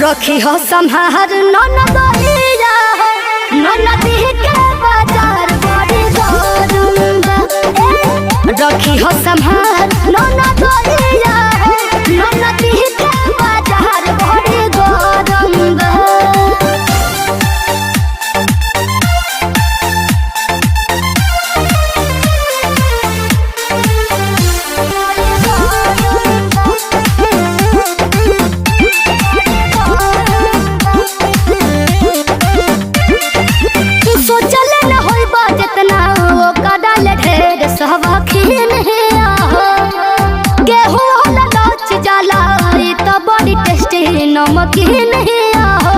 रखी हो संहार नन बहिरा नन के बाजार बड़ी गरम बा। ए, रखी हो संहार नन बहिरा नन के बाजार बड़ी गरम बा। सोचल न होई बा जितना ओ कडाल ढेर सवाखीन हे आहो। गेहूं होला लच जाला ई त बड़ी टेस्टी नमकीन हे आहो।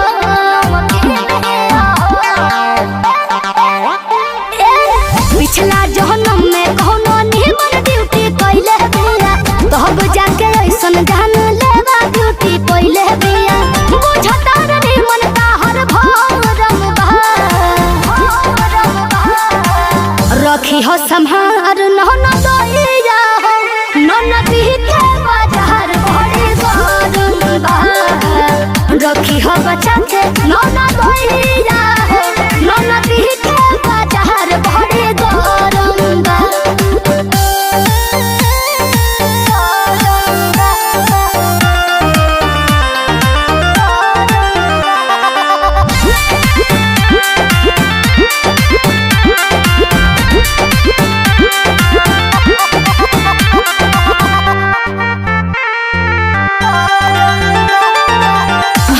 ए, पिछला जहनम में कौनो निमन ड्यूटी कइले बिया, तब जाके ऐसन जान लेवा ब्यूटी पइले बिया। बुझता रे मन ताहर भरम बा। रखी हो संहार नन दैया हो नन के बाजार बड़ी गरम बा। रखी हो बचा के नन दैया हो नन के बाजार बड़ी गरम बा।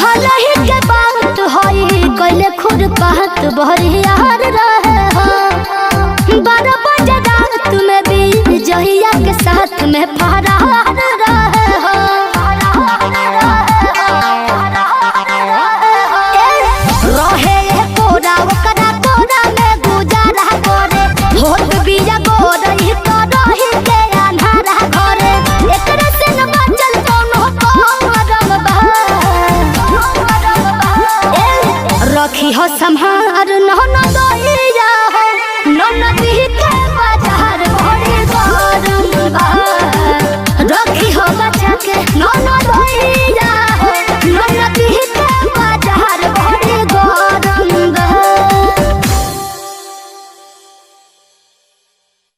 हलही के बात होई कइले खुरपात बहरियार रहे हो। 12 बजे रात में भी जहिया के साथ में फरार रहे हो। ए, रहे कोरा ओकरा कोरा में गुजारा करे, होत बिया गोरही तो रही के अन्हारा घरे। एकरे से न बचल कौनो करम बा। रखी हो संहार नन दैया हो नन के